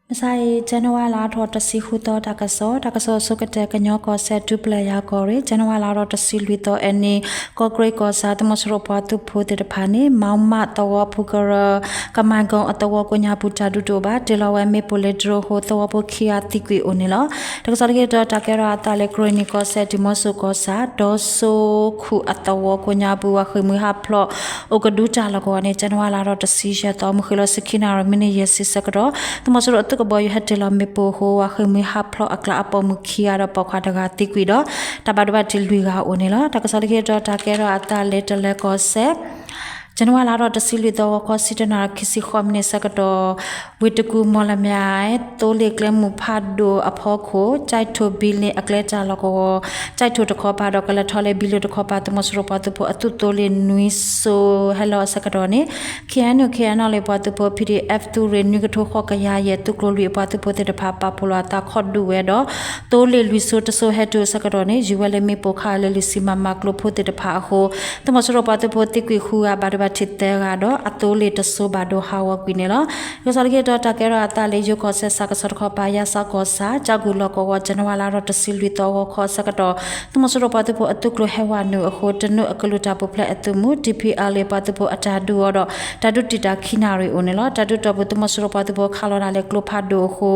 မုၢ်ဆါအံၤ ကၠနဝါလါထီၣ်တဆံဃုသီ တၢ်ကစီၣ်, တၢ်ကစီၣ်အဆိကတၢၢ် ကညီကီၢ်စဲၣ် ဒူပျဲၢ်ယၤကီၢ်ရ့ၣ် ကၠနဝါလါထီၣ်တဆံလွံၢ်သီအနံၤ, ကီၢ်ကရ့ၣ်ကီၢ်ဆၣ် သုးမီၤစိရိၤပှၤသုးဖိသ့ၣ်တဖၣ်န့ၣ် မီမးသဝီဖိကရၢ ကမၤကီအသဝီကိးညါပူၤ တၢ်ဒုးတအိၣ်ဘၣ် တ့ၢ်လီၤဝဲမ့ၣ်ပိၢ်လၢ drone အဃိ သဝီဖိခံဂၤသံကွံာ်အိၣ်န့ၣ်လီၤ. တၢ်ကစီၣ်လၢခံတီၤ တၢ်ကဲထီၣ်အသးလၢ ကရ့ၣ်နံၣ်ကီၢ်စဲၣ် ဒံၣ်မီၣ်စိၣ်ကီၢ်ဆၣ် ဒီစိခိၣ်အသဝီကိးညါပူၤ ပှၤဃ့ၢ်မှံဟးဖျိး အိၣ်ကဒုတၢ်လီၢ်ကဝီၤန့ၣ် ကၠနဝါလါထီၣ်တဆံယဲၢ်သီ မုၢ်ဃ့ၢ်လီၤဆံခံနၣ်ရံၣ် မံးနံးယဲၢ်ဆံဆၢကတီၢ် သုးမီၤစိရိၤအသုးကဘီယူၤဟဲတ့ၢ်လီၤမ့ၣ်ပိၢ်အဃိ ပှၤဃ့ၢ်မှံဟးဖျိးအကျါအပိာ်မုၣ်ခံဂၤဒီးပိာ်ခွါတဂၤသံကွံာ်ဒီး တၢ်ဘၣ်ဒိဘၣ်ထံးလွံၢ်ဂၤအိၣ်န့ၣ်လီၤ. တၢ်ကစီၣ်လၢခံတီၤ တၢ်ကဲထီၣ်အသးလၢတလၢၤကီၢ်စဲၣ် ကၠနဝါလါထီၣ်တဆံလွံၢ်သီ ဂီၤခီဆံတၢနၣ်ရံၣ် ခံဆံဃိးမံးနံးဆၢကတီၢ် ဝ့ၢ်တကူၣ် မီၣ်လမၠဲၣ် သိလ့ၣ်ကျဲမုၢ်ဖးဒိၣ်အဖီခိၣ် ကၠဲးထိၣ်ဘံလ့ၣ်အကျဲတၢ်လီၢ်ကဝီၤ ကၠဲးထိၣ်တခီပၤဒီး ကလဲၤထီၣ်လၢဘံလ့ၣ်တခီပၤ သုးမီၤစိရိၤပှၤသုးဖိအသုးသိလ့ၣ်နွံစိၤ ဟဲလီၤအဆၢကတီၢ်န့ၣ် ခ့ၣ်အဲၣ်ယူၣ် ခ့ၣ်အဲၣ်ယူၣ် ပှၤသုးဖိ ပီၣ်ဒံၣ်အဲၣ် သုးရ့ၣ်နွံကထိဃိးကယၤယဲၢ် သုးကျိၤလွံၢ်အပှၤသုးဖိသ့ၣ်တဖၣ် ပာ်ဖှိၣ်လိာ်အသးခီၣ်ဒုးဝဲဒီး သိလ့ၣ်လွံၢ်စိၤတစိၤဟဲတုၤအဆၢကတီၢ်န့ၣ် ယူၤဝဲလၢမ့ၣ်ပိၢ်ခးလၢလွံၢ်ဆံ မမ ကျိဖိသ့ၣ်တဖၣ်အဃိ သုးမီၤစိရိၤပှၤသုးဖိသံကွံာ်ဃုဂၤ ဘၣ်ဒိဘၣ်ထံးသၢဂၤဒီး အသိလ့ၣ်တစိၤဘၣ်ဒိဟးဂီၤကွံာ်န့ၣ်လီၤ. တၢ်ကစီၣ်လၢခံတီၤ တၢ်ကဲထီၣ်အသးလၢ ယိၤကီၢ်စဲၣ် စးကဆီၣ်တခီပၤ ယါစးကီၢ်ဆၣ် ကၠီကူၣ်လီၢ်ကဝီၤ ကၠနဝါလါထီၣ်တဆံလွံၢ်သီ ဂီၤခီအဆၢကတီၢ် သုးမီၤစိရိၤပှၤသုးဖိအသုးကျိၤဟဲဝဲနုာ်အဃိ တနုာ်အကလုၢ်တၢ်ပူၤဖျဲးအသုးမုၢ် DPLA ပှၤသုးဖိအတၢ်ဒုးအီၤဒီး တၢ်ဒုးတံာ်တာ်ခံနၣ်ရံၣ်အိၣ်န့ၣ်လီၤ. တၢ်ဒုးတီၢ်ပူၤ သုးမီၤစိရိၤပှၤသုးဖိခးလီၤဒၣ်လၢကျိဖးဒိၣ်အဃိ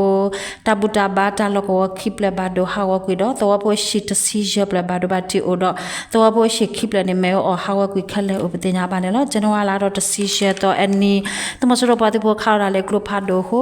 တၢ်ဘူၣ်တၢ်ဘါတၢ်လီၢ်ကဝီၤခံဖျၢၣ်ဘၣ်ဒိဟးဂီၤကွံာ်ဒီး သဝီဖိအဟံၣ်တဆံယဲၢ်ဖျၢၣ်ဘၣ်ဒိဘၣ်ထံးအိၣ်ဒီး သဝီဖိအဟံၣ်ခံဖျၢၣ်န့ၣ် မ့ၣ်အူအီၣ်ဟးဂီၤကွံာ်ခဲလၢာ်အိၣ်ပသ့ၣ်ညါဘၣ်န့ၣ်လီၤ. ကၠနဝါလါထီၣ်တဆံယဲၢ်သီအနံၤ သုးမီၤစိရိၤပှၤသုးဖိခးလီၤဒၣ်လၢကျိဖးဒိၣ်အဃိ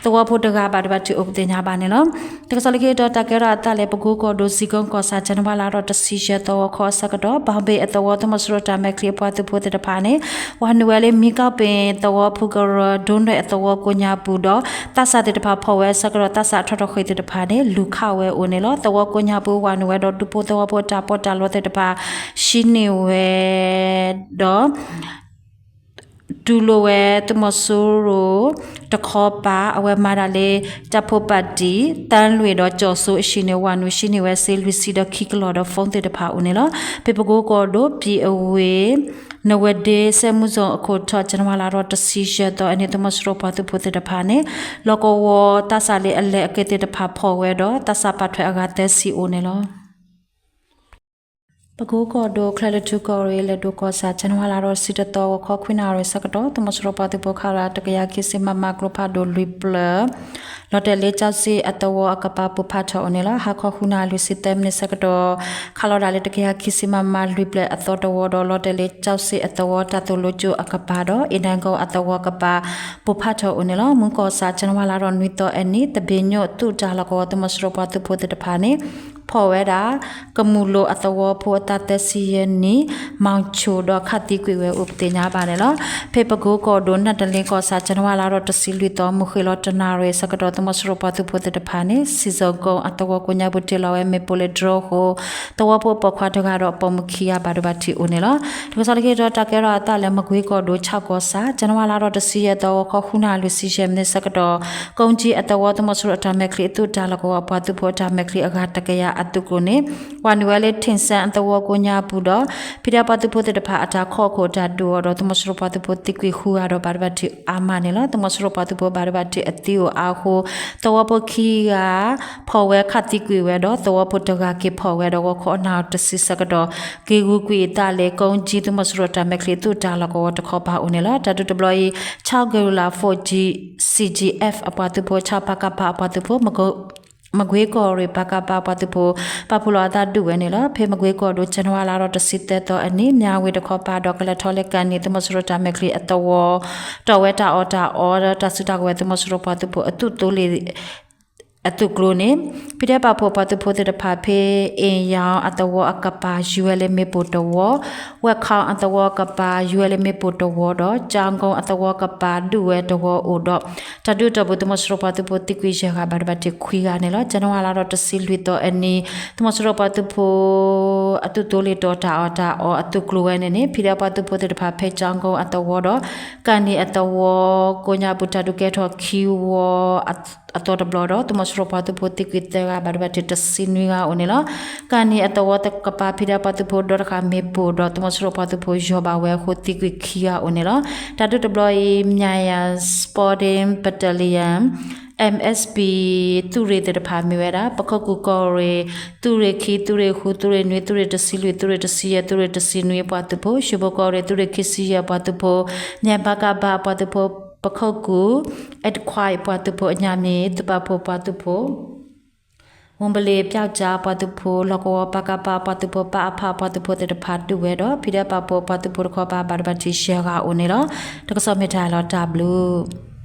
သဝီဖိတဂၤဘၣ်ဒိဘၣ်ထံးအိၣ်ပသ့ၣ်ညါဘၣ်န့ၣ်လီၤ. တၢ်ကစီၣ်လၢခံတီၤ တၢ်ကဲထီၣ်အသးလၢ ပကိကီၢ်ဒိၣ် စံကိကီၢ်ဆၣ် ကၠနဝါလါထီၣ်တဆံယဲၢ်သီ ဂီၤခီအဆၢကတီၢ် ဘၣ်ဘ့ၣ်အသဝီ သုးမီၤစိရိၤတၢ်မဲာ်ချံအပှၤသုးဖိသ့ၣ်တဖၣ်န့ၣ် ဝၤနုာ်ဝဲလၢမံကီၢ်ပ့ၣ်သဝီဖိကရၢ ဒိၣ်နွဲၣ်အသဝီကိးညါပူၤဒီး သးစၢ်သ့ၣ်တဖၣ်ဖီၣ်ဝဲအဆၢကတီၢ် သးစၢ်အထီၣ်ထီၣ်ဃ့ၢ်သ့ၣ်တဖၣ်န့ၣ် လူၤခးဝဲအိၣ်န့ၣ်လီၤ. သဝီကိးညါပူၤ ဝၤနုာ်ဝဲဒီး ဒူဖိသဝီဖိအတၢ်ပီးတၢ်လီသ့ၣ်တဖၣ် ဟံးန့ၢ်ဝဲ ဒီး တူၢ်လိာ်ဝဲသုးမီၤစိရိၤတခီပၤ အဝဲမၤတၢ်လၢ တၢ်ဖိပၣ်တံၣ် သၢလွံၢ်ဒီး ကၠီၣ်စိအဟံၣ်န့ၣ် ဝၤနုာ်ဟံးန့ၢ်ဝဲစ့လွံၢ်ဆံဒီးခံကလီၢ်ဒီး phone သ့ၣ်တဖၣ်အိၣ်န့ၣ်လီၤ. ဖဲပကိကီၢ်ဒိၣ် ပံၣ်အဝ့ၢ် နဝဲဒ့ စဲမူစီၣ်အခိၣ်ထီၣ် ကၠနဝါလါထီၣ်တဆံယဲၢ်သီအနံၤ သုးမီၤစိရိၤပှၤသုးဖိသ့ၣ်တဖၣ်န့ၣ် လီၢ်ကဝီၤသးစၢ်လၢအလဲၤအက့ၤသ့ၣ်တဖၣ်ဖီၣ်ဝဲဒီး သးစၢ်ပာ်ထွဲအဂၤသၢဆံအိၣ်န့ၣ်လီၤ. ပကိကီၢ်ဒိၣ် ချၢၣ်လွံၢ်ထူၣ်ကီၢ်ရ့ၣ် လဲၤဒိၣ်ကီၢ်ဆၣ် ကၠနဝါလါထီၣ်တဆံတသီ ဂီၤခီခွံနၣ်ရံၣ်ဆၢကတီၢ် သုးမီၤစိရိၤပှၤသုးဖိခးလီၤတကယၤခံဆံ မမ ကျိဖးဒိၣ်လွံၢ်ဖျၢၣ် လီၤတဲာ်လၢကၠီစ့အသဝီအကပၤ ပိၢ်ဖးထီၣ်အိၣ်န့ၣ်လီၤ. ဟါခီဃုနၣ်ရံၣ်လွံၢ်ဆံသၢမံးနံးဆၢကတီၢ် ခးလီၤဒၣ်လၢတကယၤခံဆံ မမ လွံၢ်ဖျၢၣ်အသီတဝီဒီး လီၤတဲာ်လၢကၠီစ့အသဝီတၢ်သိၣ်လိကၠိအကပၤဒီး အ့ၣ်နၢကိအသဝီအကပၤ ပိၢ်ဖးထီၣ်အိၣ်န့ၣ်လီၤ. မုၢ်ကီၢ်ဆၣ် ကၠနဝါလါထီၣ်နွံသီအနံၤ သဘ့ၣ်ညိၣ်သုးတၢ်လီၢ်ကဝီၤ သုးမီၤစိရိၤပှၤသုးဖိသ့ၣ်တဖၣ်န့ၣ် ဖီၣ်ဝဲဒၣ် ကမူၣ်လိာ်အသဝီဖိအသးသၢဆံယဲၢ်နံၣ် မီၣ်ဆိၣ်ဒီးခးသံကွံာ်ဝဲအိၣ်ပသ့ၣ်ညါဘၣ်န့ၣ်လီၤ. ဖဲပကိကီၢ်ဒိၣ် နၢ်တလ့ကီၢ်ဆၣ် ကၠနဝါလါထီၣ်တဆံလွံၢ်သီ မုၢ်ဃ့ၢ်လီၤတနၣ်ရံၣ်ဆၢကတီၢ် သုးမီၤစိရိၤပှၤသုးဖိသ့ၣ်တဖၣ်န့ၣ် စံၣ်စီၤကိအသဝီကိးညါပူၤ တ့ၢ်လီၤဝဲမ့ၣ်ပိၢ်လၢ drone အဃိ သဝီဖိအပိာ်ခွါတဂၤဒီးအပိာ်မုၣ်ခံဂၤဘၣ်ဒိဘၣ်ထံးအိၣ်န့ၣ်လီၤ. တၢ်ကစီၣ်လၢခံတီၤ တၢ်ကဲထီၣ်အသးလၢ မကွ့ကီၢ်ဒိၣ် ခၠၣ်ကီၢ်ဆၣ် ကၠနဝါလါထီၣ်တဆံယဲၢ်သီ ဂီၤခီဃုနၣ်ရံၣ်လွံၢ်ဆံယဲၢ်မံးနံးဆၢကတီၢ် ကိကၠံအသဝီ သုးမီၤစိရိၤအတၢ်မဲာ်ချံအသုးတၢ်လီၢ်ကဝီၤ ပှၤသုးဖိအတၢ်မဲာ်ချံအဂၤတကယၤအသုးကျိၤန့ၣ် ဝၤနုာ်ဝဲလၢ ထ့ၣ်စဲအသဝီကိးညါပူၤဒီး ဖံးဒဲးပှၤသုးဖိသ့ၣ်တဖၣ်အတၢ်ခီၣ်ခိၣ်တၢ်ဒုးအီၤဒီး သုးမီၤစိရိၤပှၤသုးဖိသံကွံာ်ဃုဂၤဒီး ဘၣ်ဒိဘၣ်ထံးအါမးန့ၣ်လီၤ. သုးမီၤစိရိၤပှၤသုးဖိဘၣ်ဒိဘၣ်ထံးအသံအိၣ်အါအဃိ သဝီဖိခံဂၤ ဖီၣ်ဝဲခးသံကွံာ်ဝဲဒီး သဝီဖိတဂၤက့ၤဖီၣ်ဝဲဒီး ဂီၤခီနၣ်ရံၣ်တဆံဆၢကတီၢ် က့ၤဂုာ်ကွံာ်အသးလၢ ကိကၠံ သုးမီၤစိရိၤတၢ်မဲာ်ချံအသုးတၢ်လီၢ်ကဝီၤတခီပၤအိၣ်န့ၣ်လီၤ. တၢ်ဒုးတဘျီအံၤ ခၠၣ်ကရံၣ်လၢ four G C G F အပှၤသုးဖိ ခၠၣ် ပကဖ အပှၤသုးဖိ မကွ့ကီၢ်ရ့ၣ် ပကဖ အပှၤသုးဖိ ပာ်ဖှိၣ်လီၤအသးဒုးဝဲန့ၣ်လီၤ. ဖဲမကွ့ကီၢ်ဒိၣ် ကၠနဝါလါထီၣ်တဆံသၢသီအနံၤ မၠၣ်ဝတံၣ်တခီပၤဒီး ကလဲၤထီၣ်လၢကၣ်နံၣ် သုးမီၤစိရိၤတၢ်မဲာ်ချံအသဝီ တီၢ်ဝဲတၢ်အီၣ်တၢ်အီဒီး တၢ်စုတၢ်ကဝဲၤ သုးမီၤစိရိၤပှၤသုးဖိအသုးသိလ့ၣ် အသုးကျိၤန့ၣ် ဖံးဒဲးပာ်ဖှိၣ်ပှၤသုးဖိသ့ၣ်တဖၣ်ဖဲ အ့ၣ်ယၣ်အသဝီအကပၤ ယူၤဝဲလၢမ့ၣ်ပိၢ်တဝီ, ဝဲၢ်ခီအသဝီအကပၤ ယူၤဝဲလၢမ့ၣ်ပိၢ်တဝီဒီး ကၠါကိအသဝီအကပၤ ဒုးဝဲတဝီအိၣ်ဒီး တၢ်ဒုးတီၢ်ပူၤ သုးမီၤစိရိၤပှၤသုးဖိသံကွံာ်ယဲၢ်ဂၤ ဘၣ်ဒိဘၣ်ထံးခွံဂၤန့ၣ်လီၤ. ကၠနဝါလါထီၣ်တဆံလွံၢ်သီအနံၤ သုးမီၤစိရိၤပှၤသုးဖိ အသုးသိလ့ၣ်တီၢ်တၢ်အီၣ်တၢ်အီအသုးကျိၤဝဲန့ၣ်န့ၣ် ဖံးဒဲးပှၤသုးဖိသ့ၣ်တဖၣ်ဖဲ ကၠါကိအသဝီဒီး ကၣ်နံၣ်အသဝီကိးညါပူၤ တၢ်ဒုးကဲထီၣ်ခံဝီ အသီတဘျီဒီး သုးမီၤစိရိၤပှၤသုးဖိသံကွံာ်သၢဂၤ ဘၣ်ဒိဘၣ်ထံးတဆံနွံဂၤအိၣ်န့ၣ်လီၤ. ကၣ်နံၣ်အသဝီတကပၤ ဖံးဒဲးပှၤသုးဖိဒီတဃာ်မ့ၣ်ပိၢ်ဒီး သုးမီၤစိရိၤပှၤသုးဖိယီၢ်ဘၣ်ဝဲအဃိ သံကွံာ်ခံဂၤအိၣ်န့ၣ်လီၤ. တၢ်ဒုးတဘျီအံၤ မၠၣ်ယၣ် Sporting Battalion MSP သုးရ့ၣ်သ့ၣ်တဖၣ်မ့ၢ်ဝဲဒၣ် ပခိၣ်ကူၣ်ကီၢ်ရ့ၣ် သုးရ့ၣ်ခံ သုးရ့ၣ်ဃု သုးရ့ၣ်နွံ သုးရ့ၣ်တဆံလွံၢ် သုးရ့ၣ်တဆံယဲၢ် သုးရ့ၣ်တဆံနွံအပှၤသုးဖိ ရွှေဘိုကီၢ်ရ့ၣ် သုးရ့ၣ်ခံဆံယဲၢ်အပှၤသုးဖိ ညၣ် ပကဖ အပှၤသုးဖိ ပခိၣ်ကူၣ် အဲတခွါအပှၤသုးဖိ အညၣ်မ့ၢ် သုးပာ်ဖှိၣ်ပှၤသုးဖိ ဝူဘလ့ၣ် ပျောက်ကျား အပှၤသုးဖိ လီၢ်ကဝီၤ ပကဖ အပှၤသုးဖိ ပအဖ အပှၤသုးဖိသ့ၣ်တဖၣ်တုၤဝဲဒီး ဖံဒဲပာ်ဖှိၣ်အပှၤသုးဖိတခီပၤ ဘၣ်ဒိဘၣ်ထံးယဲၢ်ဂၤအိၣ်န့ၣ်လီၤ. တၢ်ကစီၣ်မ့ၢ်တၢ်လီၤတၢ်ဘျုး